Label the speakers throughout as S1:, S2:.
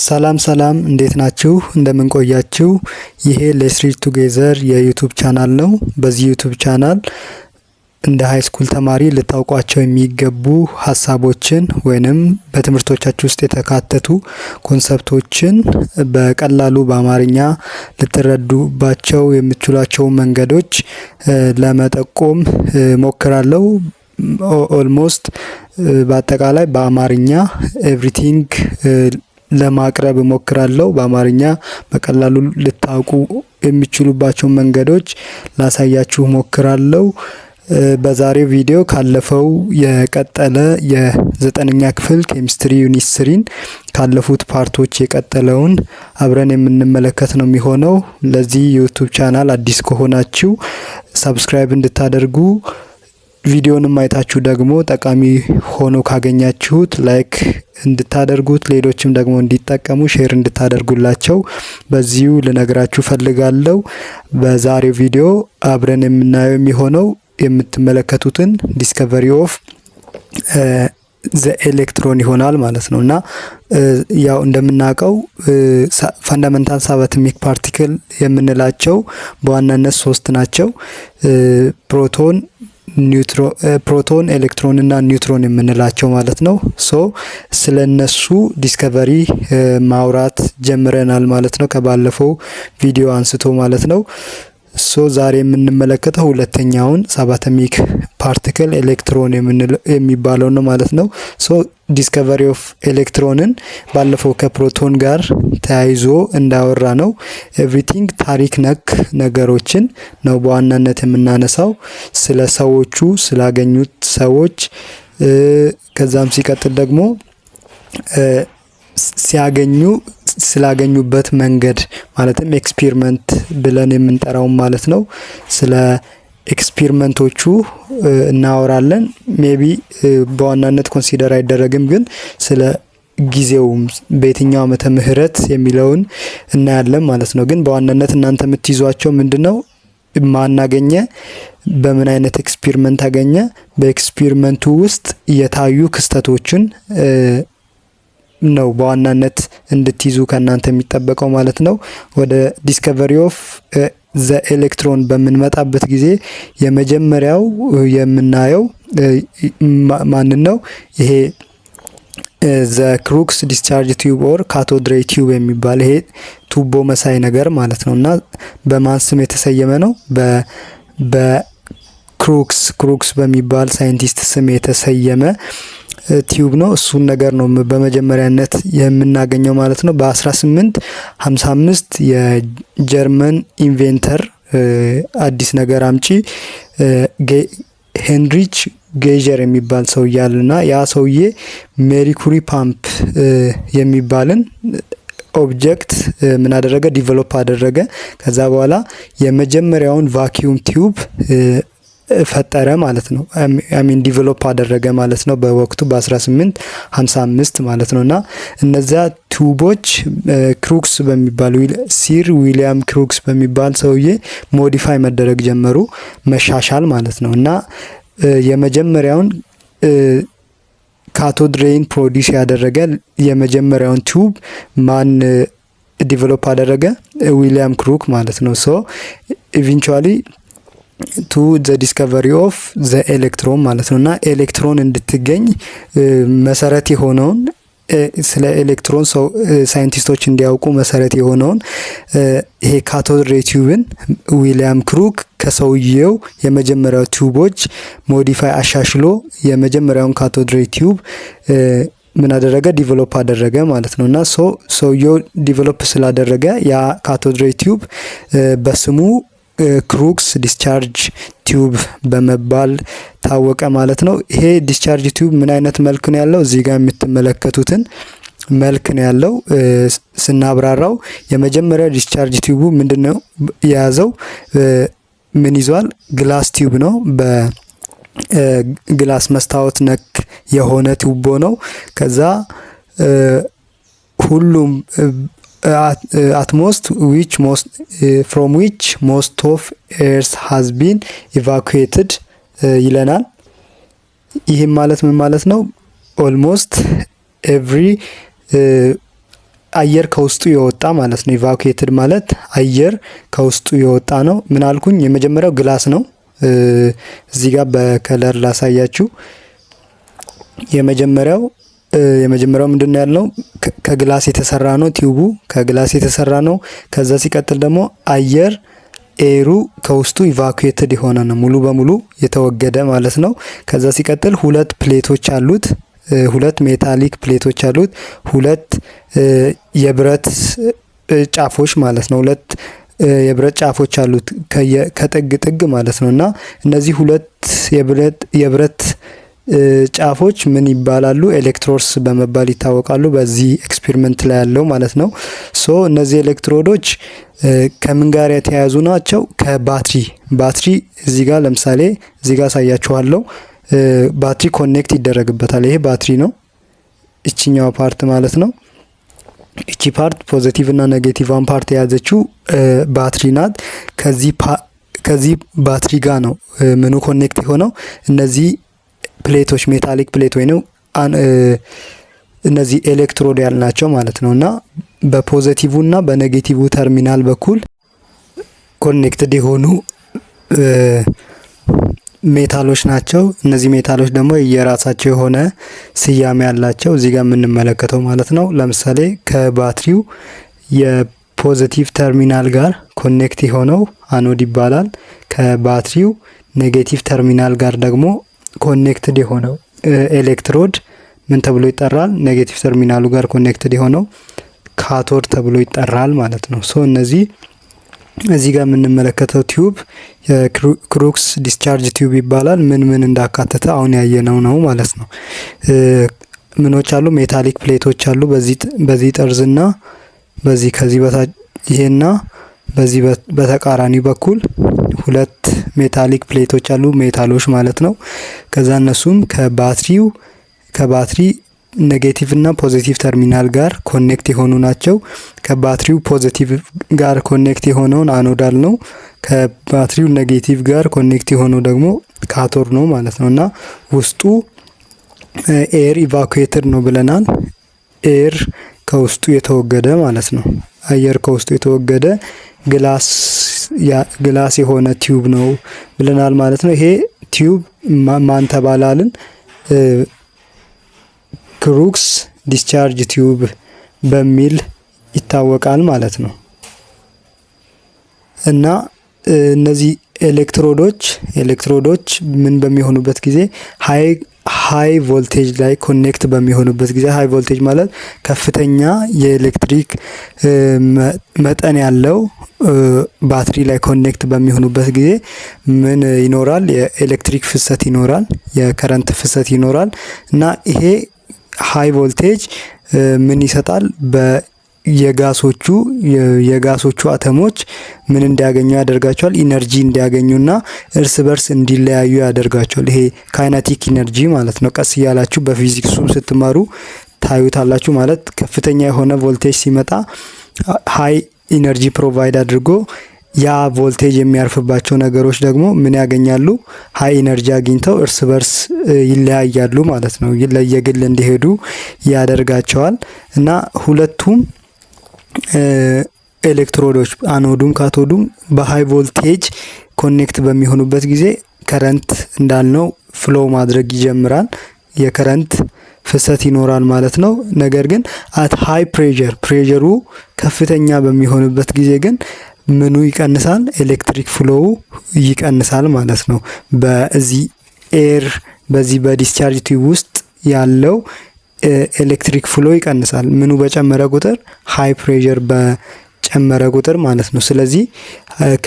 S1: ሰላም ሰላም፣ እንዴት ናችሁ? እንደምን ቆያችሁ? ይሄ Let's Read Together የ YouTube channel ነው። በዚህ YouTube channel እንደ high school ተማሪ ልታውቋቸው የሚገቡ ሀሳቦችን ወይንም በትምህርቶቻችሁ ውስጥ የተካተቱ concept ኦችን በቀላሉ በአማርኛ ልትረዱባቸው የምትችሏቸው መንገዶች ለመጠቆም ሞክራለሁ። Almost በአጠቃላይ በአማርኛ everything ለማቅረብ እሞክራለሁ። በአማርኛ በቀላሉ ልታውቁ የሚችሉባቸውን መንገዶች ላሳያችሁ እሞክራለሁ። በዛሬው ቪዲዮ ካለፈው የቀጠለ የዘጠነኛ ክፍል chemistry unit 3ን ካለፉት part ኦች የቀጠለውን አብረን የምንመለከት ነው የሚሆነው። ለዚህ YouTube channel አዲስ ከሆናችሁ subscribe እንድታደርጉ፣ ቪዲዮንም አይታችሁ ደግሞ ጠቃሚ ሆኖ ካገኛችሁት like እንድታደርጉት፣ ሌሎችም ደግሞ እንዲጠቀሙ share እንድታደርጉላቸው በዚሁ ልነግራችሁ ፈልጋለሁ። በዛሬው ቪዲዮ አብረን የምናየው የሚሆነው የምትመለከቱትን discovery of the electron ይሆናል ማለት ነው። እና ያው እንደምናውቀው fundamental subatomic particle የምንላቸው በዋናነት ሶስት ናቸው። ፕሮቶን፣ ኤሌክትሮን እና ኒውትሮን የምንላቸው ማለት ነው። So ስለ እነሱ discovery ማውራት ጀምረናል ማለት ነው፣ ከባለፈው ቪዲዮ አንስቶ ማለት ነው። So ዛሬ የምንመለከተው ሁለተኛውን subatomic particle electron የሚባለው ነው ማለት ነው። So discovery of electron ን ባለፈው ከፕሮቶን ጋር ተያይዞ እንዳወራነው everything ታሪክ ነክ ነገሮችን ነው በዋናነት የምናነሳው፣ ስለ ሰዎቹ፣ ስላገኙት ሰዎች፣ ከዛም ሲቀጥል ደግሞ ሲያገኙ ስላገኙበት መንገድ፣ ማለትም experiment ብለን የምንጠራውን ማለት ነው። ስለ experiment ኦቹ እናወራለን። Maybe በዋናነት consider አይደረግም፣ ግን ስለ ጊዜውም በየትኛው ዓመተ ምህረት የሚለውን እናያለን ማለት ነው። ግን በዋናነት እናንተ የምትይዟቸው ምንድነው? ማን አገኘ፣ በምን አይነት experiment አገኘ፣ በ experiment ኡ ውስጥ የታዩ ክስተቶችን ነው በዋናነት እንድትይዙ ከእናንተ የሚጠበቀው ማለት ነው። ወደ discovery of the electron በምንመጣበት ጊዜ የመጀመሪያው የምናየው ማንን ነው? ይሄ the Crookes discharge tube or cathode ray tube የሚባል ይሄ ቱቦ መሳይ ነገር ማለት ነው። እና በማን ስም የተሰየመ ነው? በ Crookes በሚባል scientist ስም የተሰየመ tube ነው። እሱን ነገር ነው በመጀመሪያነት የምናገኘው ማለት ነው። በ1855 የጀርመን inventor፣ አዲስ ነገር አምጪ ሄንሪች ጌጀር የሚባል ሰውዬ አለና ያ ሰውዬ mercury pump የሚባልን object ምን አደረገ? Develop አደረገ። ከዛ በኋላ የመጀመሪያውን vacuum tube ፈጠረ ማለት ነው። I mean develop አደረገ ማለት ነው በወቅቱ በ1855 ማለት ነው። እና እነዚያ tube ኦች Crookes በሚባል፣ Sir William Crookes በሚባል ሰውዬ modify መደረግ ጀመሩ፣ መሻሻል ማለት ነው። እና የመጀመሪያውን cathode ray ን produce ያደረገ የመጀመሪያውን tube ማን develop አደረገ? William Crook ማለት ነው። So eventually to the discovery of the electron ማለት ነው። እና ኤሌክትሮን እንድትገኝ መሰረት የሆነውን፣ ስለ ኤሌክትሮን ሰው scientist ኦች እንዲያውቁ መሰረት የሆነውን ይሄ cathode ray tube ን William Crook ከሰውየው የመጀመሪያው tube ኦች modify አሻሽሎ የመጀመሪያውን cathode ray tube ምን አደረገ? Develop አደረገ ማለት ነው። እና so ሰውየው develop ስላደረገ ያ cathode ray tube በስሙ Crookes discharge tube በመባል ታወቀ ማለት ነው። ይሄ discharge tube ምን አይነት መልክ ነው ያለው? እዚህ ጋር የምትመለከቱትን መልክ ነው ያለው። ስናብራራው የመጀመሪያው discharge tube ኡ ምንድን ነው የያዘው? ምን ይዟል? Glass tube ነው። በ glass መስታወት ነክ የሆነ ቱቦ ነው። ከዛ ሁሉም at most which most from which most of airs has been evacuated ይለናል። ይህም ማለት ምን ማለት ነው? Almost every አየር ከውስጡ የወጣ ማለት ነው። Evacuated ማለት አየር ከውስጡ የወጣ ነው። ምን አልኩኝ? የመጀመሪያው glass ነው። እዚህ ጋር በ color ላሳያችሁ። የመጀመሪያው ምንድን ነው ያልነው? ከ glass የተሰራ ነው። Tube ኡ ከ glass የተሰራ ነው። ከዛ ሲቀጥል ደግሞ አየር air ኡ ከውስጡ evacuated የሆነ ነው፣ ሙሉ በሙሉ የተወገደ ማለት ነው። ከዛ ሲቀጥል ሁለት plate ኦች አሉት። ሁለት metallic plate ኦች አሉት። ሁለት የብረት ጫፎች ማለት ነው። ሁለት የብረት ጫፎች አሉት ከጥግ ጥግ ማለት ነው። እና እነዚህ ሁለት የብረት ጫፎች ምን ይባላሉ? Electrodes በመባል ይታወቃሉ። በዚህ experiment ላይ ያለው ማለት ነው። So እነዚህ ኤሌክትሮዶች ከምን ጋር የተያያዙ ናቸው? ከባትሪ። ባትሪ እዚህ ጋር ለምሳሌ እዚህ ጋር አሳያችኋለሁ። ባትሪ connect ይደረግበታል። ይሄ ባትሪ ነው፣ እችኛዋ part ማለት ነው። እቺ part positive እና negative part የያዘችው ባትሪ ናት። ከዚህ ባትሪ ጋር ነው ምኑ connect የሆነው? እነዚህ plate ኦች፣ metallic plate ወይም እነዚህ ኤሌክትሮድ ያልናቸው ማለት ነው። እና በ positive እና በ negative terminal በኩል connected የሆኑ metal ኦች ናቸው። እነዚህ metal ኦች ደግሞ የራሳቸው የሆነ ስያሜ ያላቸው እዚህ ጋር የምንመለከተው ማለት ነው። ለምሳሌ ከባትሪው የ positive terminal ጋር connect የሆነው anode ይባላል። ከባትሪው negative terminal ጋር ደግሞ connected የሆነው ኤሌክትሮድ ምን ተብሎ ይጠራል? Negative terminal ኡ ጋር connected የሆነው cathode ተብሎ ይጠራል ማለት ነው። So እነዚህ እዚህ ጋር የምንመለከተው tube የ Crookes discharge tube ይባላል። ምን ምን እንዳካተተ አሁን ያየነው ነው ማለት ነው። ምኖች አሉ? Metallic plate ኦች አሉ። በዚህ ጠርዝና በዚህ ከዚህ በታች ይሄና በዚህ በተቃራኒ በኩል ሁለት metallic plate ኦች አሉ፣ metal ኦች ማለት ነው። ከዛ እነሱም ከባትሪው ከባትሪ negative እና positive terminal ጋር connect የሆኑ ናቸው። ከባትሪው positive ጋር connect የሆነውን anode አልነው። ከባትሪው negative ጋር connect የሆነው ደግሞ cathode ነው ማለት ነው። እና ውስጡ air evacuated ነው ብለናል። Air ከውስጡ የተወገደ ማለት ነው። አየር ከውስጡ የተወገደ glass የሆነ tube ነው ብለናል ማለት ነው። ይሄ tube ማን ተባላልን? Crookes discharge tube በሚል ይታወቃል ማለት ነው። እና እነዚህ ኤሌክትሮዶች ምን በሚሆኑበት ጊዜ? High voltage ላይ connect በሚሆኑበት ጊዜ። High voltage ማለት ከፍተኛ የኤሌክትሪክ መጠን ያለው ባትሪ ላይ connect በሚሆኑበት ጊዜ ምን ይኖራል? የኤሌክትሪክ ፍሰት ይኖራል፣ የ current ፍሰት ይኖራል። እና ይሄ high voltage ምን ይሰጣል? የጋሶቹ አተሞች ምን እንዲያገኙ ያደርጋቸዋል? Energy እንዲያገኙና እርስ በርስ እንዲለያዩ ያደርጋቸዋል። ይሄ kinetic energy ማለት ነው። ቀስ እያላችሁ በፊዚክሱም ስትማሩ ታዩታላችሁ። ማለት ከፍተኛ የሆነ ቮልቴጅ ሲመጣ high energy provide አድርጎ ያ ቮልቴጅ የሚያርፍባቸው ነገሮች ደግሞ ምን ያገኛሉ? High energy አግኝተው እርስ በርስ ይለያያሉ ማለት ነው። ለየግል እንዲሄዱ ያደርጋቸዋል። እና ሁለቱም ኤሌክትሮዶች anode ኡም cathode ኡም በ high voltage connect በሚሆኑበት ጊዜ current እንዳልነው flow ማድረግ ይጀምራል። የ current ፍሰት ይኖራል ማለት ነው። ነገር ግን at high pressure፣ pressure ኡ ከፍተኛ በሚሆንበት ጊዜ ግን ምኑ ይቀንሳል? Electric flow ይቀንሳል ማለት ነው። በዚህ air በዚህ በ discharge tube ውስጥ ያለው electric flow ይቀንሳል። ምኑ በጨመረ ቁጥር? High pressure በጨመረ ቁጥር ማለት ነው። ስለዚህ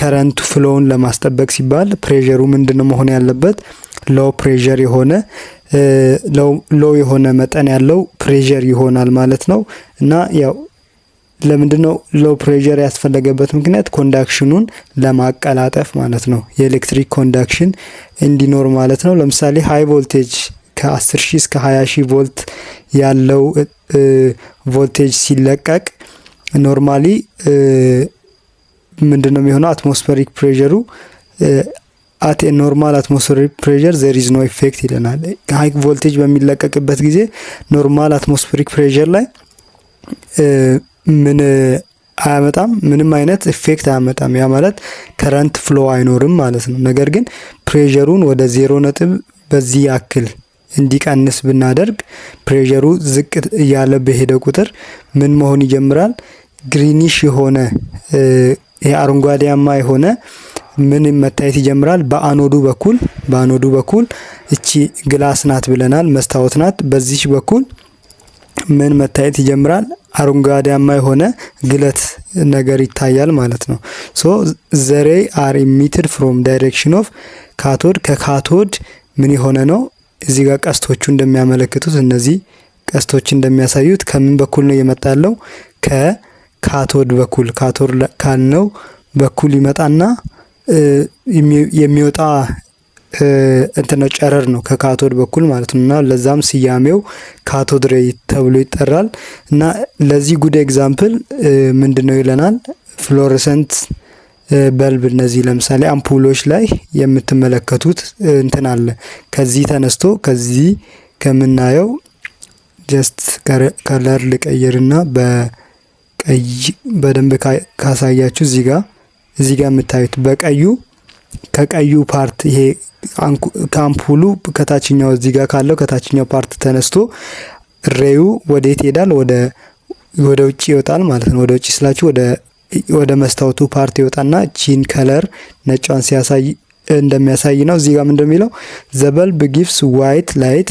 S1: current flow ውን ለማስጠበቅ ሲባል pressure ኡ ምንድነው መሆን ያለበት? Low pressure የሆነ፣ low የሆነ መጠን ያለው pressure ይሆናል ማለት ነው። እና ያው ለምንድነው low pressure ያስፈለገበት ምክንያት? Conduction ኑን ለማቀላጠፍ ማለት ነው። የኤሌክትሪክ conduction እንዲኖር ማለት ነው። ለምሳሌ high voltage ከ10 ሺህ እስከ 20 ሺህ ቮልት ያለው ቮልቴጅ ሲለቀቅ normally ምንድነው የሚሆነው? Atmospheric pressure ኡ፣ at normal atmospheric pressure there is no effect ይለናል። High voltage በሚለቀቅበት ጊዜ normal atmospheric pressure ላይ ምን አያመጣም? ምንም አይነት effect አያመጣም። ያ ማለት current flow አይኖርም ማለት ነው። ነገር ግን pressure ኡን ወደ ዜሮ ነጥብ በዚህ ያክል እንዲቀንስ ብናደርግ pressure ኡ ዝቅ እያለ በሄደ ቁጥር ምን መሆን ይጀምራል? Greenish የሆነ፣ ይሄ አረንጓዴያማ የሆነ ምን መታየት ይጀምራል? በ anode ኡ በኩል እቺ glass ናት ብለናል፣ መስታወት ናት። በዚች በኩል ምን መታየት ይጀምራል? አረንጓዴያማ የሆነ ግለት ነገር ይታያል ማለት ነው። So the ray are emitted from direction of cathode። ከ cathode ምን የሆነ ነው? እዚህ ጋር ቀስቶቹ እንደሚያመለክቱት፣ እነዚህ ቀስቶች እንደሚያሳዩት ከምን በኩል ነው እየመጣ ያለው? ከ cathode በኩል፣ cathode ካልነው በኩል ይመጣና የሚወጣ እንትን ነው፣ ጨረር ነው ከ cathode በኩል ማለት ነው። እና ለዛም ስያሜው cathode ray ተብሎ ይጠራል። እና ለዚህ good example ምንድን ነው ይለናል? Fluorescent bulb፣ እነዚህ ለምሳሌ አምፑሎች ላይ የምትመለከቱት እንትን አለ። ከዚህ ተነስቶ ከዚህ ከምናየው just color ልቀይርና በቀይ በደንብ ካሳያችሁ እዚህ ጋር የምታዩት በቀዩ፣ ከቀዩ part፣ ይሄ ከአምፑሉ ከታችኛው እዚህ ጋር ካለው ከታችኛው part ተነስቶ ray ኡ ወዴት ይሄዳል? ወደ ውጭ ይወጣል ማለት ነው። ወደ ውጭ ስላችሁ ወደ መስታወቱ part ይወጣና ቺን color ነጯን ሲያሳይ እንደሚያሳይ ነው። እዚህ ጋር ምንድን የሚለው? The bulb gives white light፣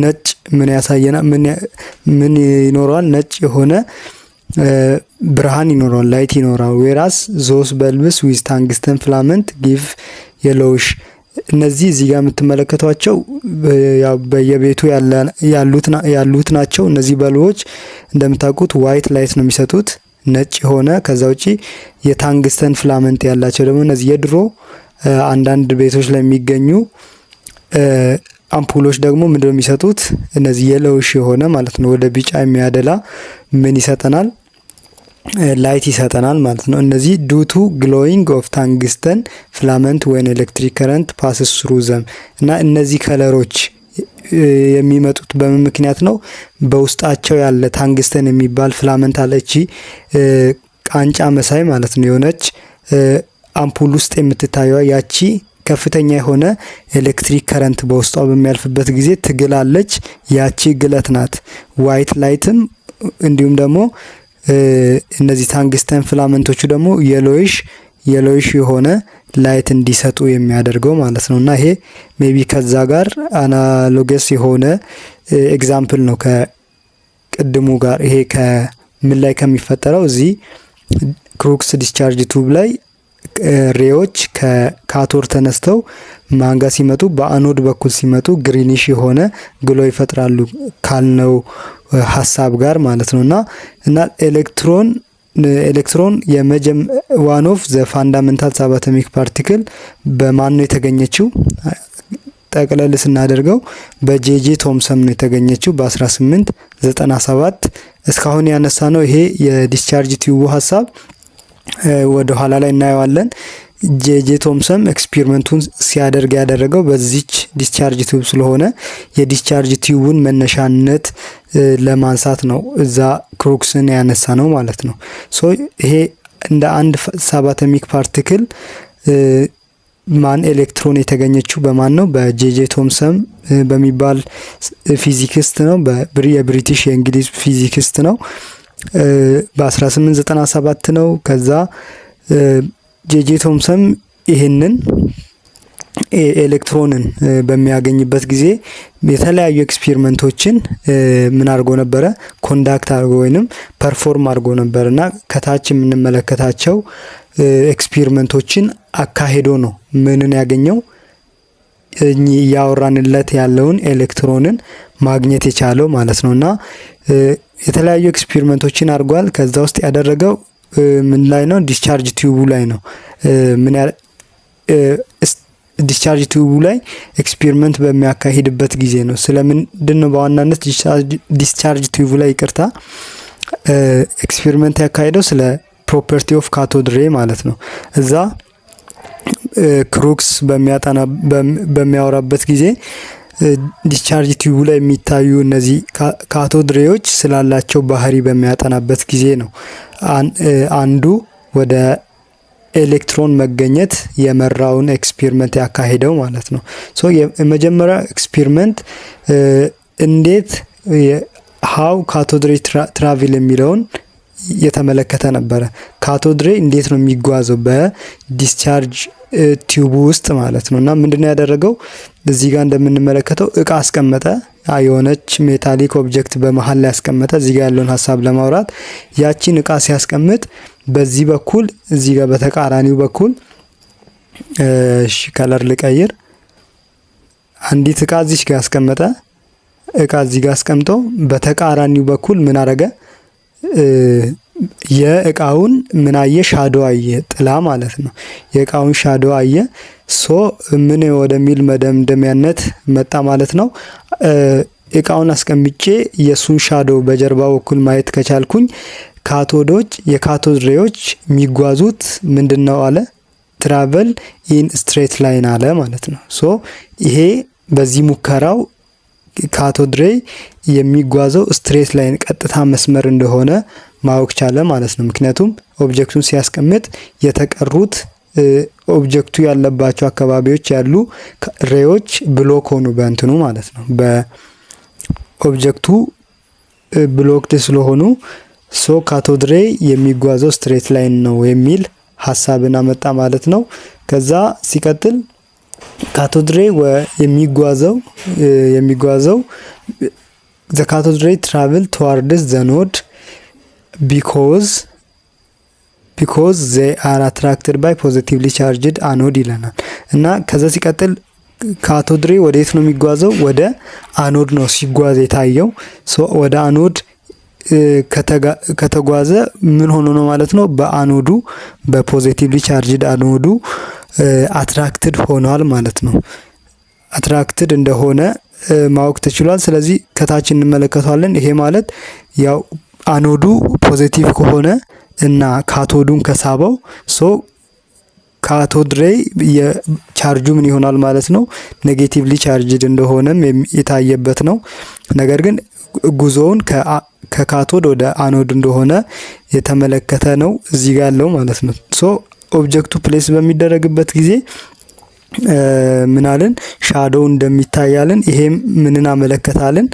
S1: ነጭ ምን ያሳየና ምን ይኖረዋል? ነጭ የሆነ ብርሃን ይኖረዋል፣ light ይኖረዋል። Whereas those bulbs with tungsten filament give yellowish። እነዚህ እዚህ ጋር የምትመለከቷቸው በየቤቱ ያሉት ናቸው። እነዚህ bulb ኦች እንደምታውቁት white light ነው የሚሰጡት፣ ነጭ የሆነ። ከዛ ውጪ የ tungsten filament ያላቸው ደግሞ እነዚህ የድሮ አንዳንድ ቤቶች ላይ የሚገኙ አምፑሎች ደግሞ ምንድነው የሚሰጡት? እነዚህ yellowish የሆነ ማለት ነው፣ ወደ ቢጫ የሚያደላ ምን ይሰጠናል? Light ይሰጠናል ማለት ነው። እነዚህ due to glowing of tungsten filament when electric current passes through them። እና እነዚህ color ኦች የሚመጡት በምን ምክንያት ነው? በውስጣቸው ያለ ታንግስተን የሚባል filament አለ። እቺ ቃንጫ መሳይ ማለት ነው የሆነች አምፑል ውስጥ የምትታየዋ፣ ያቺ ከፍተኛ የሆነ electric current በውስጧ በሚያልፍበት ጊዜ ትግላለች። ያቺ ግለት ናት white light ም እንዲሁም ደግሞ እነዚህ tungsten filament ኦቹ ደግሞ yellowish የሆነ light እንዲሰጡ የሚያደርገው ማለት ነው። እና ይሄ maybe ከዛ ጋር analogous የሆነ example ነው ከቅድሙ ጋር። ይሄ ከምን ላይ ከሚፈጠረው፣ እዚህ Crookes discharge tube ላይ ray ዎች ከ cathode ተነስተው ማንጋ ሲመጡ፣ በ anode በኩል ሲመጡ greenish የሆነ glow ይፈጥራሉ ካልነው ሀሳብ ጋር ማለት ነው። እና ኤሌክትሮን የመጀም one of the fundamental subatomic particle በማን ነው የተገኘችው? ጠቅለል ስናደርገው በ J.J. Thomson ነው የተገኘችው በ1897። እስካሁን ያነሳነው ይሄ የ discharge tube ኡ ሀሳብ ወደ ኋላ ላይ እናየዋለን። J.J. Thomson experiment ኡን ሲያደርግ ያደረገው በዚች discharge tube ስለሆነ የ discharge tube ኡን መነሻነት ለማንሳት ነው እዛ Crookes ን ያነሳነው ማለት ነው። So ይሄ እንደ አንድ subatomic particle ማን ኤሌክትሮን የተገኘችው በማን ነው? በ J.J. Thomson በሚባል physicist ነው። የብሪቲሽ፣ የእንግሊዝ physicist ነው። በ1897 ነው። ከዛ J.J. Thomson ይህንን ኤሌክትሮንን በሚያገኝበት ጊዜ የተለያዩ experiment ኦችን ምን አድርጎ ነበረ? Conduct አድርጎ ወይንም perform አድርጎ ነበር። እና ከታች የምንመለከታቸው experiment ኦችን አካሂዶ ነው ምንን ያገኘው፣ እኚህ እያወራንለት ያለውን ኤሌክትሮንን ማግኘት የቻለው ማለት ነው። እና የተለያዩ experiment ኦችን አድርጓል። ከዛ ውስጥ ያደረገው ምን ላይ ነው? Discharge tube ኡ ላይ ነው። ምን discharge tube ኡ ላይ experiment በሚያካሂድበት ጊዜ ነው። ስለምንድን ነው በዋናነት discharge tube ኡ ላይ፣ ይቅርታ፣ experiment ያካሄደው? ስለ property of cathode ray ማለት ነው። እዛ Crookes በሚያጠና በሚያወራበት ጊዜ Discharge tube ኡ ላይ የሚታዩ እነዚህ cathode ray ዎች ስላላቸው ባህሪ በሚያጠናበት ጊዜ ነው አንዱ ወደ ኤሌክትሮን መገኘት የመራውን experiment ያካሄደው ማለት ነው። So የመጀመሪያው experiment እንዴት how cathode ray travel የሚለውን የተመለከተ ነበረ። Cathode ray እንዴት ነው የሚጓዘው በ discharge tube ኡ ውስጥ ማለት ነው። እና ምንድነው ያደረገው? እዚህ ጋር እንደምንመለከተው እቃ አስቀመጠ። የሆነች metallic object በመሀል ላይ ያስቀመጠ። እዚህ ጋር ያለውን ሀሳብ ለማውራት ያቺን እቃ ሲያስቀምጥ በዚህ በኩል፣ እዚህ ጋር በተቃራኒው በኩል፣ እሺ color ልቀይር። አንዲት እቃ እዚች ጋር አስቀመጠ። እቃ እዚህ ጋር አስቀምጦ በተቃራኒው በኩል ምን አረገ? የእቃውን ምን አየ? Shadow አየ፣ ጥላ ማለት ነው። የእቃውን shadow አየ። So ምን ወደሚል መደምደሚያነት መጣ ማለት ነው? እቃውን አስቀምጬ የሱን shadow በጀርባ በኩል ማየት ከቻልኩኝ cathode ኦች የ cathode ray ዎች የሚጓዙት ምንድን ነው አለ፣ travel in straight line አለ ማለት ነው። So ይሄ በዚህ ሙከራው cathode ray የሚጓዘው straight line ቀጥታ መስመር እንደሆነ ማወቅ ቻለ ማለት ነው። ምክንያቱም object ኡን ሲያስቀምጥ የተቀሩት object ኡ ያለባቸው አካባቢዎች ያሉ ray ዎች block ሆኑ በእንትኑ ማለት ነው። በ object ኡ blocked ስለሆኑ so cathode ray የሚጓዘው straight line ነው የሚል ሀሳብን አመጣ ማለት ነው። ከዛ ሲቀጥል cathode ray የሚጓዘው the cathode ray travel towards the anode because they are attracted by positively charged anode ይለናል። እና ከዛ ሲቀጥል cathode ray ወዴት ነው የሚጓዘው? ወደ anode ነው ሲጓዝ የታየው። ወደ anode ከተጓዘ ምን ሆኖ ነው ማለት ነው? በ anode ኡ፣ በ positively charged anode ኡ attracted ሆኗል ማለት ነው። Attracted እንደሆነ ማወቅ ተችሏል። ስለዚህ ከታች እንመለከተዋለን። ይሄ ማለት ያው anode ኡ positive ከሆነ እና cathode ኡን ከሳበው so cathode ray የ charge ኡ ምን ይሆናል ማለት ነው? Negatively charged እንደሆነም የታየበት ነው። ነገር ግን ጉዞውን ከ cathode ወደ anode እንደሆነ የተመለከተ ነው እዚህ ጋር ያለው ማለት ነው። So object ኡ place በሚደረግበት ጊዜ ምናልን shadow እንደሚታያልን ይሄም ምንን አመለከታልን?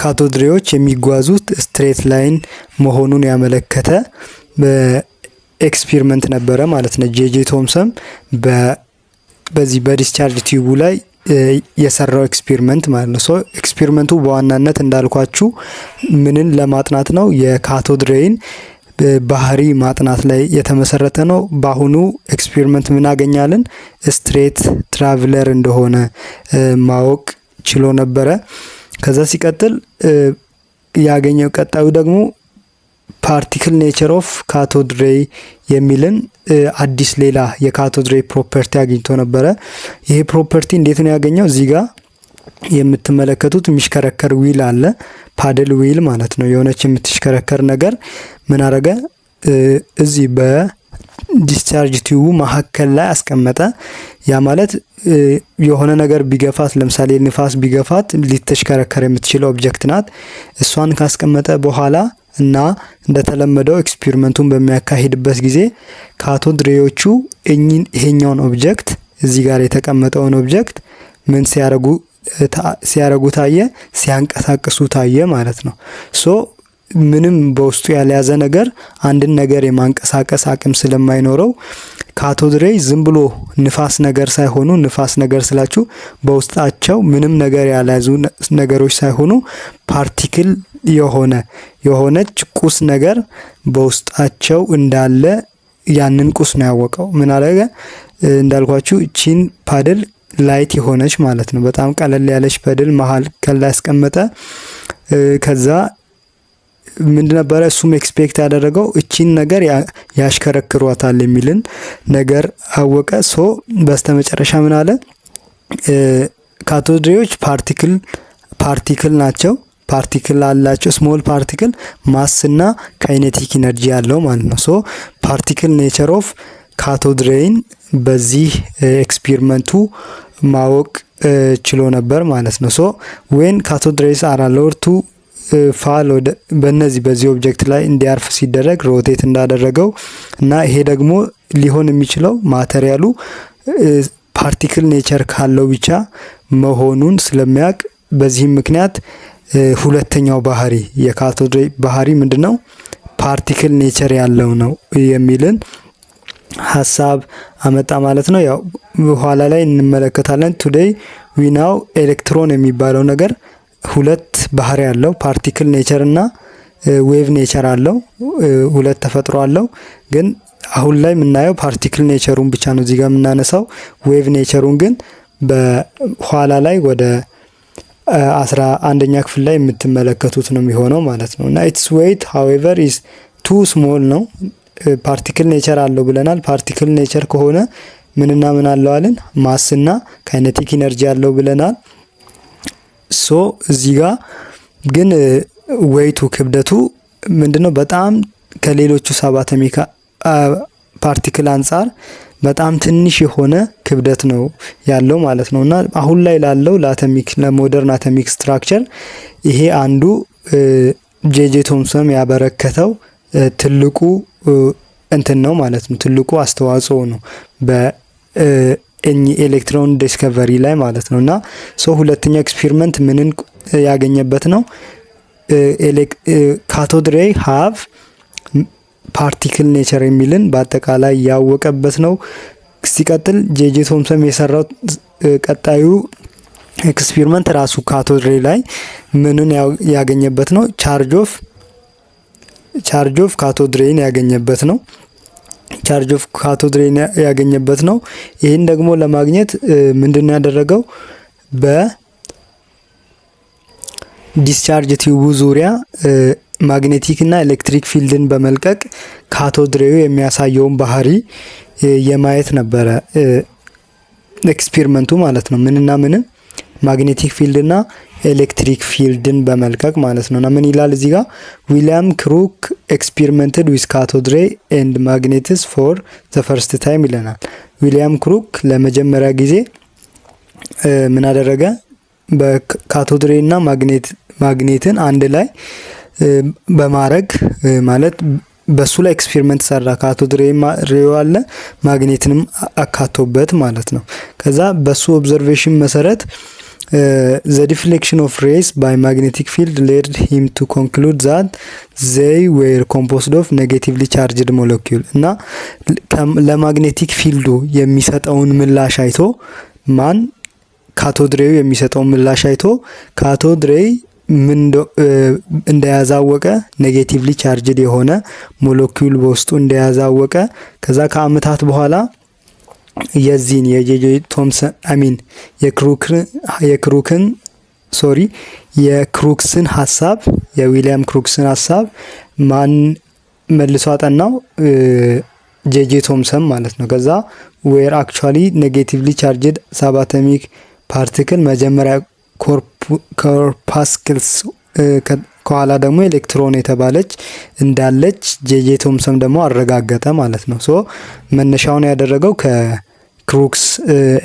S1: Cathode ray ዎች የሚጓዙት straight line መሆኑን ያመለከተ experiment ነበረ ማለት ነው። J.J. Thomson በዚህ በ discharge tube ኡ ላይ የሰራው experiment ማለት ነው። So experiment ኡ በዋናነት እንዳልኳችሁ ምንን ለማጥናት ነው? የ cathode ray ን ባህሪ ማጥናት ላይ የተመሰረተ ነው። በአሁኑ experiment ምን አገኛለን? Straight traveler እንደሆነ ማወቅ ችሎ ነበረ። ከዛ ሲቀጥል ያገኘው ቀጣዩ ደግሞ particle nature of cathode ray የሚልን አዲስ ሌላ የ cathode ray property አግኝቶ ነበረ። ይሄ property እንዴት ነው ያገኘው? እዚህ ጋር የምትመለከቱት የሚሽከረከር wheel አለ። Paddle wheel ማለት ነው። የሆነች የምትሽከረከር ነገር ምን አረገ? እዚህ በ discharge tube ኡ መካከል ላይ አስቀመጠ። ያ ማለት የሆነ ነገር ቢገፋት፣ ለምሳሌ ንፋስ ቢገፋት ልትሽከረከር የምትችል object ናት። እሷን ካስቀመጠ በኋላ እና እንደተለመደው experiment ኡን በሚያካሂድበት ጊዜ cathode ray ዎቹ ይሄኛውን object፣ እዚህ ጋር የተቀመጠውን object ምን ሲያረጉ ታየ? ሲያንቀሳቅሱ ታየ ማለት ነው። So ምንም በውስጡ ያልያዘ ነገር አንድን ነገር የማንቀሳቀስ አቅም ስለማይኖረው cathode ray ዝም ብሎ ንፋስ ነገር ሳይሆኑ፣ ንፋስ ነገር ስላችሁ በውስጣቸው ምንም ነገር ያልያዙ ነገሮች ሳይሆኑ particle የሆነ የሆነች ቁስ ነገር በውስጣቸው እንዳለ ያንን ቁስ ነው ያወቀው። ምን አደረገ? እንዳልኳችሁ እቺን paddle light የሆነች ማለት ነው። በጣም ቀለል ያለች paddle መሀል ከላይ ያስቀመጠ። ከዛ ምንድን ነበረ እሱም expect ያደረገው? እቺን ነገር ያሽከረክሯታል የሚልን ነገር አወቀ። So በስተመጨረሻ ምን አለ? Cathode ray ዎች particle ናቸው። Particle አላቸው፣ small particle mass እና kinetic energy ያለው ማለት ነው። So particle nature of cathode ray ን በዚህ experiment ኡ ማወቅ ችሎ ነበር ማለት ነው። So when cathode rays are allowed to fall ወደ በእነዚህ በዚህ object ላይ እንዲያርፍ ሲደረግ rotate እንዳደረገው እና ይሄ ደግሞ ሊሆን የሚችለው material ኡ particle nature ካለው ብቻ መሆኑን ስለሚያውቅ በዚህም ምክንያት ሁለተኛው ባህሪ የ cathode ray ባህሪ ምንድን ነው? Particle nature ያለው ነው የሚልን ሀሳብ አመጣ ማለት ነው። ያው በኋላ ላይ እንመለከታለን። Today we know electron የሚባለው ነገር ሁለት ባህሪ ያለው particle nature እና wave nature አለው። ሁለት ተፈጥሮ አለው። ግን አሁን ላይ የምናየው particle nature ኡን ብቻ ነው እዚህ ጋር የምናነሳው። Wave nature ኡን ግን በኋላ ላይ ወደ 11ኛ ክፍል ላይ የምትመለከቱት ነው የሚሆነው ማለት ነው። እና its weight, however, is too small ነው። Particle nature አለው ብለናል። Particle nature ከሆነ ምንና ምን አለው አለን? Mass ና kinetic energy አለው ብለናል። So እዚህ ጋር ግን weight ኡ ክብደቱ ምንድነው? በጣም ከሌሎቹ subatomic particle አንጻር በጣም ትንሽ የሆነ ክብደት ነው ያለው ማለት ነው። እና አሁን ላይ ላለው ለ atomic ለ modern atomic structure ይሄ አንዱ ጄጄ ቶምሰን ያበረከተው ትልቁ እንትን ነው ማለት ነው። ትልቁ አስተዋጽኦ ነው በእኚህ electron discovery ላይ ማለት ነው። እና so ሁለተኛው experiment ምንን ያገኘበት ነው? Cathode ray have particle nature የሚልን በአጠቃላይ ያወቀበት ነው። ሲቀጥል ጄጄ ቶምሰን የሰራው ቀጣዩ experiment ራሱ cathode ray ላይ ምንን ያገኘበት ነው? Charge of cathode ray ን ያገኘበት ነው። Charge of cathode ray ን ያገኘበት ነው። ይህን ደግሞ ለማግኘት ምንድን ነው ያደረገው? በ discharge tube ኡ ዙሪያ magnetic እና electric field ን በመልቀቅ cathode ray ኡ የሚያሳየውን ባህሪ የማየት ነበረ experiment ኡ ማለት ነው። ምንና ምንም magnetic field እና electric field ን በመልቀቅ ማለት ነው። እና ምን ይላል እዚህ ጋር? William Crookes experimented with cathode ray and magnets for the first time ይለናል። William Crookes ለመጀመሪያ ጊዜ ምን አደረገ? በ cathode ray እና ማግኔትን አንድ ላይ በማድረግ ማለት በሱ ላይ experiment ሰራ። Cathode ray ው አለ፣ ማግኔትንም አካቶበት ማለት ነው። ከዛ በሱ observation መሰረት the deflection of rays by magnetic field led him to conclude that they were composed of negatively charged molecule። እና ለ magnetic field ኡ የሚሰጠውን ምላሽ አይቶ፣ ማን cathode ray ኡ የሚሰጠውን ምላሽ አይቶ cathode ray ምን እንደያዘ አወቀ። Negatively charged የሆነ ሞለኪውል በውስጡ እንደያዘ አወቀ። ከዛ ከአመታት በኋላ የዚህን የጄጄ ቶምሰን፣ I mean የክሩክን፣ sorry፣ የክሩክስን ሀሳብ፣ የዊሊያም ክሩክስን ሀሳብ ማን መልሶ አጠናው? ጄጄ ቶምሰን ማለት ነው። ከዛ were actually negatively charged subatomic particle፣ መጀመሪያ corpuscles ከኋላ ደግሞ ኤሌክትሮን የተባለች እንዳለች ጄጄ ቶምሰን ደግሞ አረጋገጠ ማለት ነው። So መነሻውን ያደረገው ከ Crookes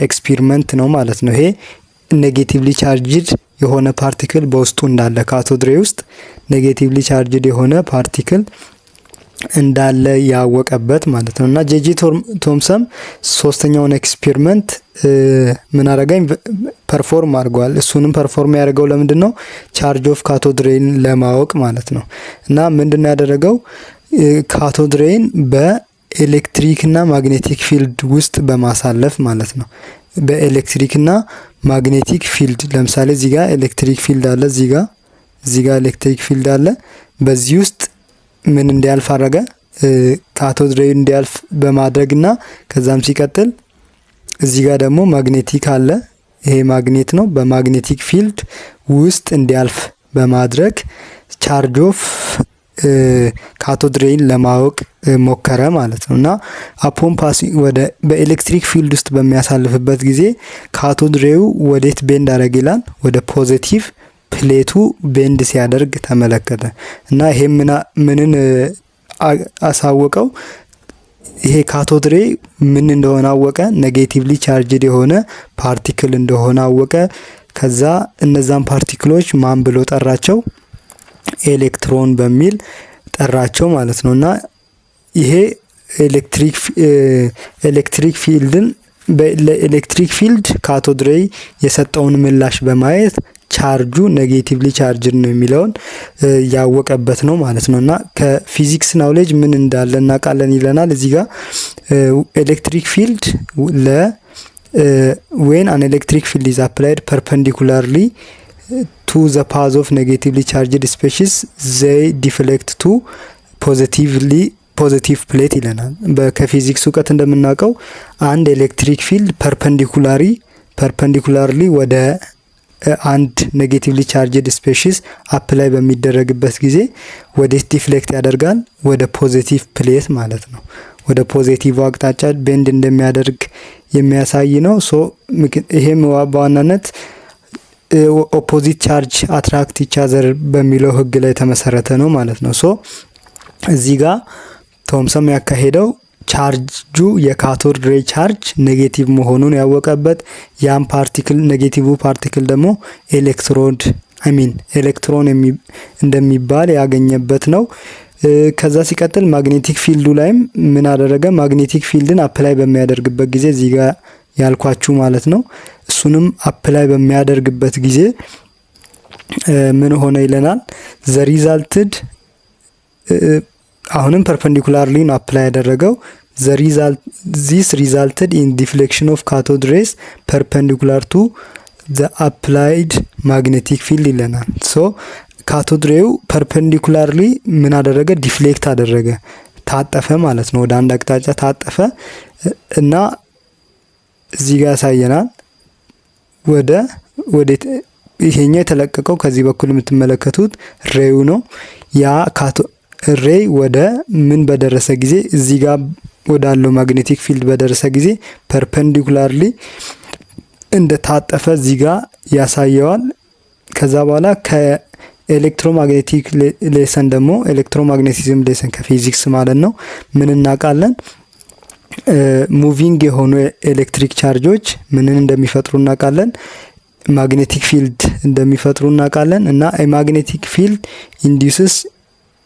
S1: experiment ነው ማለት ነው። ይሄ negatively charged የሆነ particle በውስጡ እንዳለ፣ cathode ray ውስጥ negatively charged የሆነ particle እንዳለ ያወቀበት ማለት ነው። እና ጄጄ ቶምሰን ሶስተኛውን experiment ምን አረገ? Perform አድርጓል። እሱንም perform ያደረገው ለምንድን ነው? Charge of cathode ray ን ለማወቅ ማለት ነው። እና ምንድን ነው ያደረገው? Cathode ray ን በኤሌክትሪክ እና magnetic field ውስጥ በማሳለፍ ማለት ነው። በኤሌክትሪክ እና magnetic field፣ ለምሳሌ እዚህ ጋር electric field አለ፣ እዚህ ጋር electric field አለ። በዚህ ውስጥ ምን እንዲያልፍ አደረገ? Cathode ray እንዲያልፍ በማድረግ እና ከዛም ሲቀጥል እዚህ ጋር ደግሞ magnetic አለ። ይሄ ማግኔት ነው። በ magnetic field ውስጥ እንዲያልፍ በማድረግ charge of cathode ray ን ለማወቅ ሞከረ ማለት ነው። እና upon passing ወደ በ electric field ውስጥ በሚያሳልፍበት ጊዜ cathode ray ው ወዴት bend አደረገ ይላል? ወደ positive plate ኡ bend ሲያደርግ ተመለከተ። እና ይሄ ምንን አሳወቀው? ይሄ cathode ray ምን እንደሆነ አወቀ። Negatively charged የሆነ particle እንደሆነ አወቀ። ከዛ እነዛን particle ኦች ማን ብሎ ጠራቸው? ኤሌክትሮን በሚል ጠራቸው ማለት ነው። እና ይሄ electric field ን ለ electric field cathode ray የሰጠውን ምላሽ በማየት charge ኡ negatively charged ነው የሚለውን ያወቀበት ነው ማለት ነው። እና ከ physics knowledge ምን እንዳለ እናውቃለን ይለናል እዚህ ጋር። Electric field ለ when an electric field is applied perpendicularly to the path of negatively charged species, they deflect to positive plate ይለናል። ከፊዚክስ እውቀት እንደምናውቀው አንድ electric field perpendicularly ወደ አንድ negatively charged species apply በሚደረግበት ጊዜ ወዴት deflect ያደርጋል? ወደ positive plate ማለት ነው። ወደ positive አቅጣጫ bend እንደሚያደርግ የሚያሳይ ነው። So ይሄም በዋናነት opposite charge attract each other በሚለው ህግ ላይ የተመሰረተ ነው ማለት ነው። So እዚህ ጋር ቶምሰን ያካሄደው charge ኡ የ cathode ray charge negative መሆኑን ያወቀበት፣ ያም particle negative particle ደግሞ electrode I mean electron እንደሚባል ያገኘበት ነው። ከዛ ሲቀጥል magnetic field ኡ ላይም ምን አደረገ? Magnetic field ን apply በሚያደርግበት ጊዜ፣ እዚህ ጋር ያልኳችሁ ማለት ነው። እሱንም apply በሚያደርግበት ጊዜ ምን ሆነ ይለናል። The resulted አሁንም perpendicularly ነው apply ያደረገው። This resulted in deflection of cathode rays perpendicular to the applied magnetic field ይለናል። So cathode ray ው perpendicularly ምን አደረገ? Deflect አደረገ፣ ታጠፈ ማለት ነው። ወደ አንድ አቅጣጫ ታጠፈ እና እዚህ ጋር ያሳየናል። ወደ ወዴት? ይሄኛው የተለቀቀው ከዚህ በኩል የምትመለከቱት ray ው ነው። ያ ray ወደ ምን በደረሰ ጊዜ፣ እዚህ ጋር ወዳለው magnetic field በደረሰ ጊዜ perpendicularly እንደታጠፈ እዚህ ጋር ያሳየዋል። ከዛ በኋላ ከ electromagnetic lesson ደግሞ፣ electromagnetism lesson ከ physics ማለት ነው፣ ምን እናውቃለን? Moving የሆኑ electric charge ኦች ምንን እንደሚፈጥሩ እናውቃለን። Magnetic field እንደሚፈጥሩ እናውቃለን። እና magnetic field induces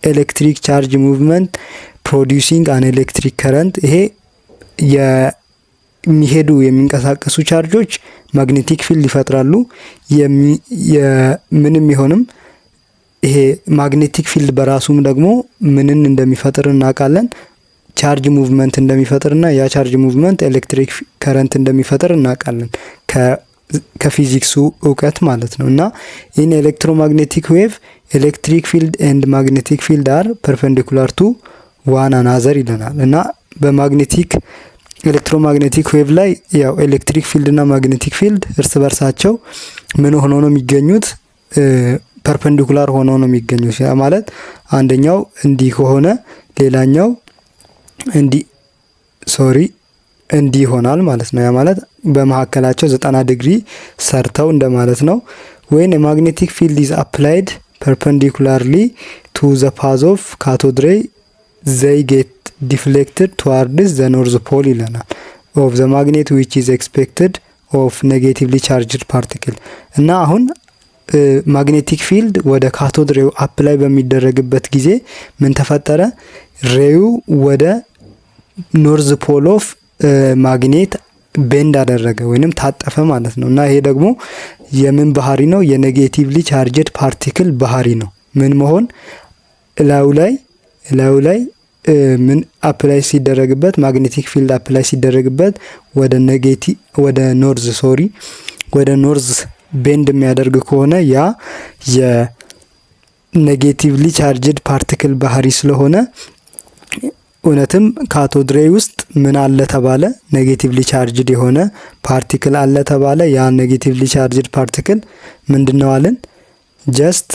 S1: electric charge movement, producing an electric current። ይሄ የሚሄዱ የሚንቀሳቀሱ charge ኦች magnetic field ይፈጥራሉ። ምንም ይሆንም ይሄ magnetic field በራሱም ደግሞ ምንን እንደሚፈጥር እናውቃለን። Charge movement እንደሚፈጥርና ያ charge movement electric current እንደሚፈጥር እናውቃለን ከፊዚክሱ እውቀት ማለት ነው። እና in electromagnetic wave, electric field and magnetic field are perpendicular to one another ይለናል። እና በ magnetic electromagnetic wave ላይ ያው electric field እና magnetic field እርስ በርሳቸው ምን ሆኖ ነው የሚገኙት? Perpendicular ሆኖ ነው የሚገኙት። ያ ማለት አንደኛው እንዲህ ከሆነ ሌላኛው እንዲህ፣ sorry፣ እንዲህ ይሆናል ማለት ነው። ያ ማለት በመካከላቸው 90 ዲግሪ ሰርተው እንደማለት ነው። When magnetic field is applied perpendicularly to the path of cathode ray, they get deflected towards the north pole ይለናል of the magnet, which is expected of negatively charged particle። እና አሁን magnetic field ወደ cathode ray ው apply በሚደረግበት ጊዜ ምን ተፈጠረ? Ray ው ወደ north pole of magnet bend አደረገ ወይንም ታጠፈ ማለት ነው። እና ይሄ ደግሞ የምን ባህሪ ነው? የ negatively charged particle ባህሪ ነው። ምን መሆን? እላዩ ላይ ምን apply ሲደረግበት፣ magnetic field apply ሲደረግበት ወደ negative ወደ north፣ sorry፣ ወደ north bend የሚያደርግ ከሆነ ያ የ negatively charged particle ባህሪ ስለሆነ እውነትም cathode ray ውስጥ ምን አለ ተባለ? Negatively charged የሆነ particle አለ ተባለ። ያ negatively charged particle ምንድን ነው አልን? Just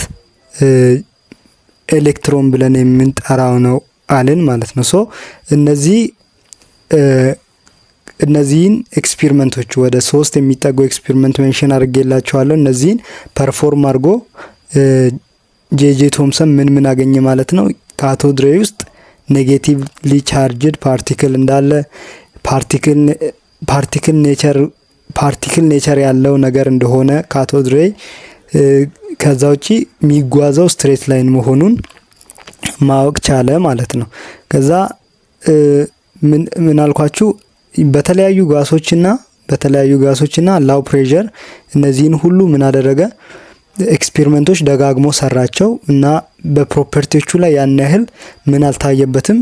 S1: electron ብለን የምንጠራው ነው አልን ማለት ነው። So እነዚህን experiment ኦች፣ ወደ ሶስት የሚጠጉ experiment mention አድርጌላችኋለሁ። እነዚህን perform አድርጎ ጄጄ ቶምሰን ምን ምን አገኘ ማለት ነው? Cathode ray ውስጥ Negatively charged particle እንዳለ፣ particle nature ያለው ነገር እንደሆነ cathode ray፣ ከዛ ውጪ የሚጓዘው straight line መሆኑን ማወቅ ቻለ ማለት ነው። ከዛ ምን አልኳችሁ? በተለያዩ ጋሶችና low pressure እነዚህን ሁሉ ምን አደረገ? Experiment ኦች ደጋግሞ ሰራቸው እና በ property ዎቹ ላይ ያን ያህል ምን አልታየበትም።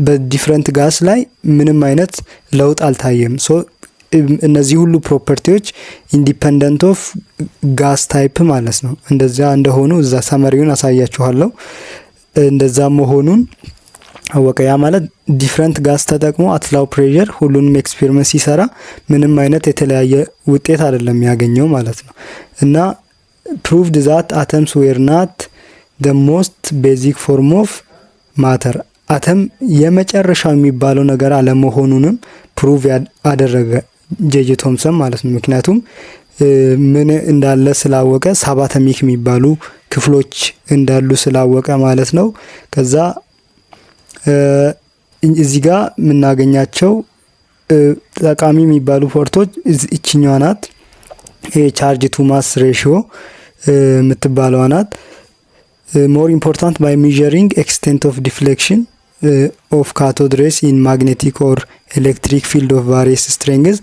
S1: በ different gas ላይ ምንም አይነት ለውጥ አልታየም። So እነዚህ ሁሉ property ዎች independent of gas type ማለት ነው። እንደዚያ እንደሆኑ እዛ summary ውን አሳያችኋለሁ። እንደዛ መሆኑን አወቀ። ያ ማለት different gas ተጠቅሞ at low pressure ሁሉንም experiment ሲሰራ ምንም አይነት የተለያየ ውጤት አይደለም ያገኘው ማለት ነው። እና proved that atoms were not the most basic form of matter፣ አተም የመጨረሻው የሚባለው ነገር አለመሆኑንም prove አደረገ J.J. Thomson ማለት ነው። ምክንያቱም ምን እንዳለ ስላወቀ፣ subatomic የሚባሉ ክፍሎች እንዳሉ ስላወቀ ማለት ነው። ከዛ እዚህ ጋር የምናገኛቸው ጠቃሚ የሚባሉ part ኦች እችኛዋ ናት። ይሄ charge to mass ratio የምትባለዋ ናት። More important, by measuring extent of deflection of cathode rays in magnetic or electric field of various strengths,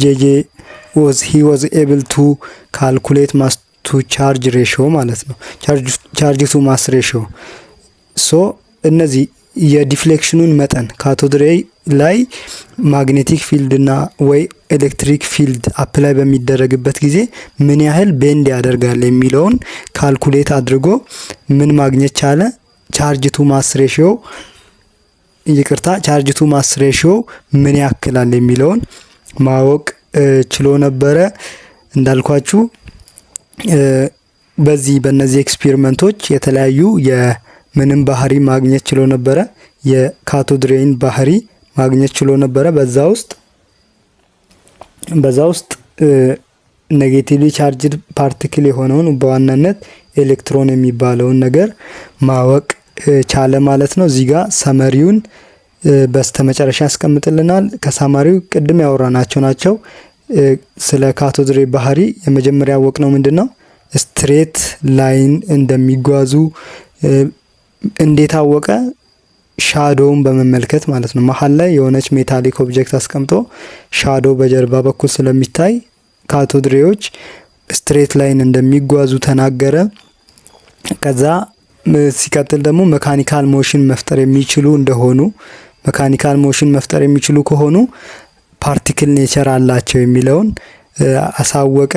S1: J.J. was he was able to calculate mass to charge ratio ማለት ነው። Charge to mass ratio። So እነዚህ የ deflection ኑን መጠን cathode ray ላይ magnetic field እና ወይ electric field apply በሚደረግበት ጊዜ ምን ያህል bend ያደርጋል የሚለውን calculate አድርጎ ምን ማግኘት ቻለ? Charge to mass ratio፣ ይቅርታ፣ charge to mass ratio ምን ያክላል የሚለውን ማወቅ ችሎ ነበረ። እንዳልኳችሁ በዚህ በእነዚህ experiment ኦች የተለያዩ የምንም ባህሪ ማግኘት ችሎ ነበረ። የ cathode ray ን ባህሪ ማግኘት ችሎ ነበረ። በዛ ውስጥ negatively charged particle የሆነውን በዋናነት ኤሌክትሮን የሚባለውን ነገር ማወቅ ቻለ ማለት ነው። እዚህ ጋር summary ውን በስተመጨረሻ ያስቀምጥልናል። ከ summary ው ቅድም ያወራናቸው ናቸው። ስለ cathode ray ባህሪ የመጀመሪያ ያወቅነው ምንድን ነው? Straight line እንደሚጓዙ እንዴት አወቀ? Shadow ውን በመመልከት ማለት ነው። መሀል ላይ የሆነች metallic object አስቀምጦ shadow በጀርባ በኩል ስለሚታይ cathode ray ዎች straight line እንደሚጓዙ ተናገረ። ከዛ ሲቀጥል ደግሞ mechanical motion መፍጠር የሚችሉ እንደሆኑ፣ mechanical motion መፍጠር የሚችሉ ከሆኑ particle nature አላቸው የሚለውን አሳወቀ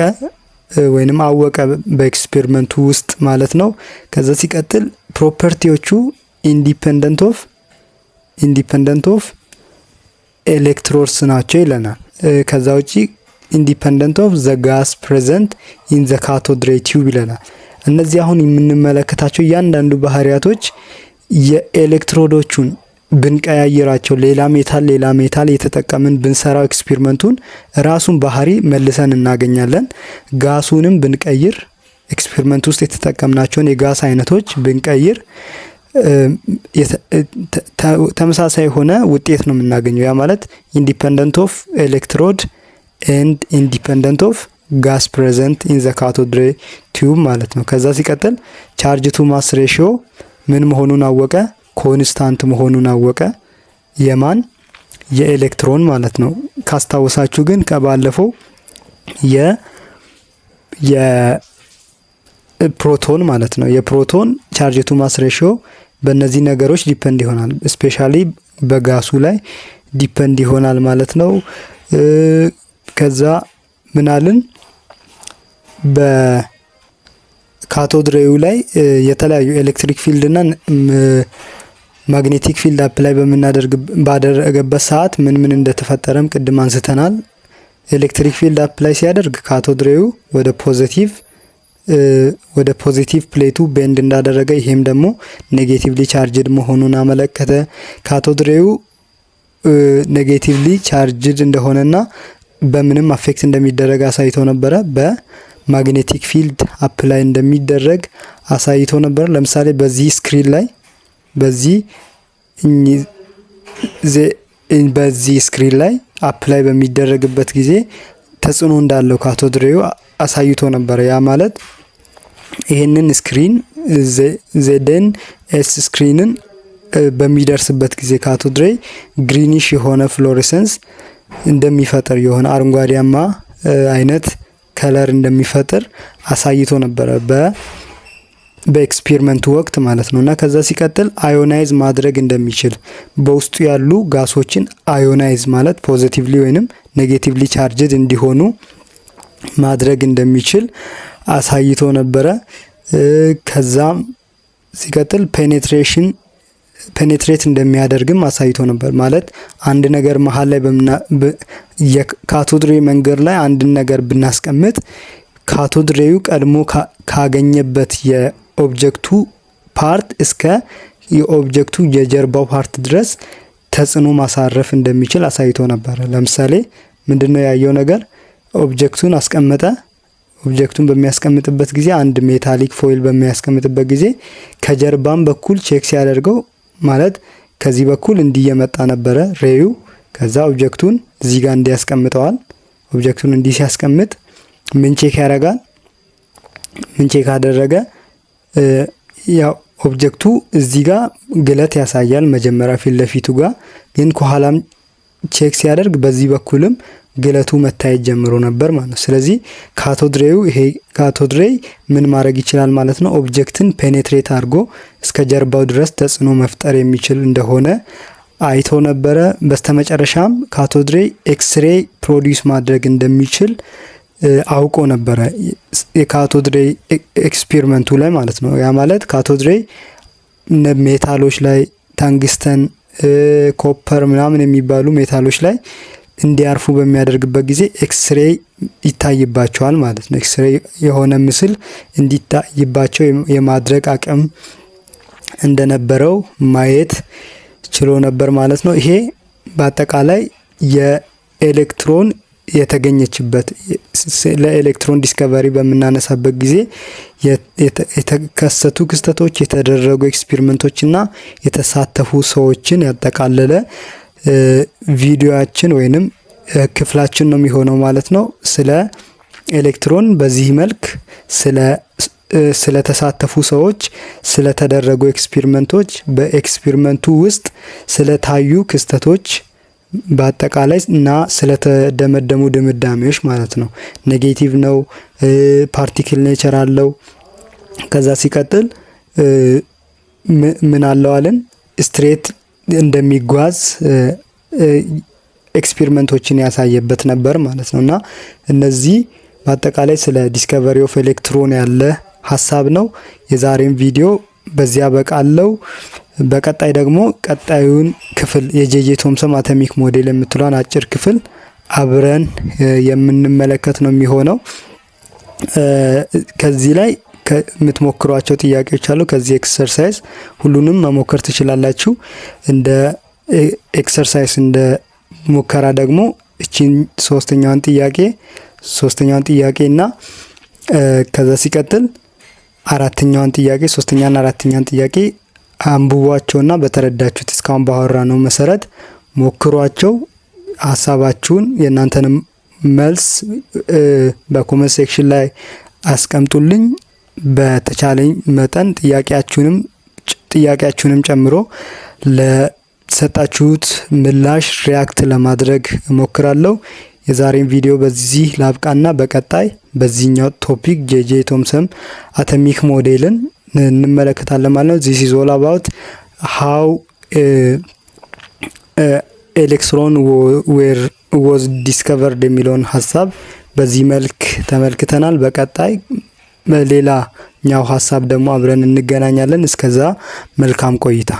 S1: ወይንም አወቀ በ experiment ኡ ውስጥ ማለት ነው። ከዛ ሲቀጥል property ዎቹ independent of electrodes ናቸው ይለናል። ከዛ ውጪ independent of the gas present in the cathode ray tube ይለናል። እነዚህ አሁን የምንመለከታቸው እያንዳንዱ ባህሪያቶች የኤሌክትሮዶቹን ብንቀያይራቸው፣ ሌላ metal የተጠቀምን ብንሰራው experiment ኡን ራሱን ባህሪ መልሰን እናገኛለን። ጋሱንም ብንቀይር፣ experiment ውስጥ የተጠቀምናቸውን የጋስ አይነቶች ብንቀይር ተመሳሳይ የሆነ ውጤት ነው የምናገኘው። ያ ማለት independent of electrode and independent of gas present in the cathode ray tube ማለት ነው። ከዛ ሲቀጥል charge to mass ratio ምን መሆኑን አወቀ? Constant መሆኑን አወቀ። የማን? የኤሌክትሮን ማለት ነው። ካስታወሳችሁ ግን ከባለፈው የፕሮቶን ማለት ነው። የ proton charge to mass ratio በእነዚህ ነገሮች depend ይሆናል። Specially በ gas ኡ ላይ depend ይሆናል ማለት ነው። ከዛ ምናልን? በ cathode ray ኡ ላይ የተለያዩ electric field እና magnetic field apply በምናደርግ ባደረገበት ሰዓት ምን ምን እንደተፈጠረም ቅድም አንስተናል። Electric field apply ሲያደርግ cathode ray ኡ ወደ positive plate ኡ bend እንዳደረገ፣ ይሄም ደግሞ negatively charged መሆኑን አመለከተ። Cathode ray ኡ negatively charged እንደሆነና በምንም affect እንደሚደረግ አሳይቶ ነበረ። በ magnetic field apply እንደሚደረግ አሳይቶ ነበር። ለምሳሌ በዚህ screen ላይ በዚህ በዚህ screen ላይ apply በሚደረግበት ጊዜ ተጽዕኖ እንዳለው cathode ray ኡ አሳይቶ ነበረ። ያ ማለት ይህንን screen ZnS screen ን በሚደርስበት ጊዜ cathode ray greenish የሆነ fluorescence እንደሚፈጥር፣ የሆነ አረንጓዴያማ አይነት color እንደሚፈጥር አሳይቶ ነበረ በ experiment ኡ ወቅት ማለት ነው። እና ከዛ ሲቀጥል ionize ማድረግ እንደሚችል፣ በውስጡ ያሉ ጋሶችን ionize ማለት positively ወይንም negatively charged እንዲሆኑ ማድረግ እንደሚችል አሳይቶ ነበረ። ከዛም ሲቀጥል penetrate እንደሚያደርግም አሳይቶ ነበር። ማለት አንድ ነገር መሀል ላይ የ cathode ray መንገድ ላይ አንድን ነገር ብናስቀምጥ cathode ray ኡ ቀድሞ ካገኘበት የ object ኡ part እስከ የ object ኡ የጀርባው part ድረስ ተጽዕኖ ማሳረፍ እንደሚችል አሳይቶ ነበረ። ለምሳሌ ምንድነው ያየው ነገር? Object ኡን አስቀመጠ። Object ኡን በሚያስቀምጥበት ጊዜ፣ አንድ metallic foil በሚያስቀምጥበት ጊዜ ከጀርባም በኩል check ሲያደርገው፣ ማለት ከዚህ በኩል እንዲህ እየመጣ ነበረ ray ኡ። ከዛ object ኡን እዚህ ጋር እንዲህ ያስቀምጠዋል። Object ኡን እንዲህ ሲያስቀምጥ ምን check ያደርጋል? ምን check አደረገ? ያው object ኡ እዚህ ጋር ግለት ያሳያል መጀመሪያ ፊት ለፊቱ ጋር፣ ግን ከኋላም check ሲያደርግ በዚህ በኩልም ግለቱ መታየት ጀምሮ ነበር ማለት ነው። ስለዚህ cathode ray ኡ ይሄ cathode ray ምን ማድረግ ይችላል ማለት ነው? Object ን penetrate አድርጎ እስከ ጀርባው ድረስ ተጽዕኖ መፍጠር የሚችል እንደሆነ አይቶ ነበረ። በስተመጨረሻም cathode ray X-ray produce ማድረግ እንደሚችል አውቆ ነበረ የ cathode ray experiment ኡ ላይ ማለት ነው። ያ ማለት cathode ray metal ኦች ላይ፣ tungsten፣ copper ምናምን የሚባሉ metal ኦች ላይ እንዲያርፉ በሚያደርግበት ጊዜ ኤክስሬይ ይታይባቸዋል ማለት ነው። ኤክስሬይ የሆነ ምስል እንዲታይባቸው የማድረግ አቅም እንደነበረው ማየት ችሎ ነበር ማለት ነው። ይሄ በአጠቃላይ የኤሌክትሮን የተገኘችበት፣ ለ electron discovery በምናነሳበት ጊዜ የተከሰቱ ክስተቶች፣ የተደረጉ experiment ኦች እና የተሳተፉ ሰዎችን ያጠቃለለ ቪዲዮአችን ወይንም ክፍላችን ነው የሚሆነው ማለት ነው። ስለ ኤሌክትሮን በዚህ መልክ ስለተሳተፉ ሰዎች፣ ስለተደረጉ experiment ኦች፣ በ experiment ኡ ውስጥ ስለታዩ ክስተቶች በአጠቃላይ እና ስለተደመደሙ ድምዳሜዎች ማለት ነው። Negative ነው፣ particle nature አለው። ከዛ ሲቀጥል ምን አለው አለን? Straight እንደሚጓዝ experiment ኦችን ያሳየበት ነበር ማለት ነው። እና እነዚህ በአጠቃላይ ስለ discovery of electron ያለ ሀሳብ ነው። የዛሬን ቪዲዮ በዚያ በቃለው። በቀጣይ ደግሞ ቀጣዩን ክፍል የ J.J. Thomson atomic model የምትለዋን አጭር ክፍል አብረን የምንመለከት ነው የሚሆነው። ከዚህ ላይ የምትሞክሯቸው ጥያቄዎች አሉ። ከዚህ exercise ሁሉንም መሞከር ትችላላችሁ። እንደ exercise፣ እንደ ሙከራ ደግሞ እቺን ሶስተኛዋን ጥያቄ እና ከዛ ሲቀጥል አራተኛዋን ጥያቄ፣ ሶስተኛና አራተኛን ጥያቄ አንብቧቸውና በተረዳችሁት፣ እስካሁን ባወራነው መሰረት ሞክሯቸው። ሀሳባችሁን፣ የእናንተንም መልስ በ comment section ላይ አስቀምጡልኝ። በተቻለኝ መጠን ጥያቄያችሁንም ጨምሮ ለሰጣችሁት ምላሽ react ለማድረግ እሞክራለሁ። የዛሬን ቪዲዮ በዚህ ላብቃና በቀጣይ በዚህኛው topic J.J. Thomson atomic model ን እንመለከታለን ማለት ነው። This is all about how electron were was discovered የሚለውን ሀሳብ በዚህ መልክ ተመልክተናል። በቀጣይ በሌላኛው ሀሳብ ደግሞ አብረን እንገናኛለን። እስከዛ መልካም ቆይታ።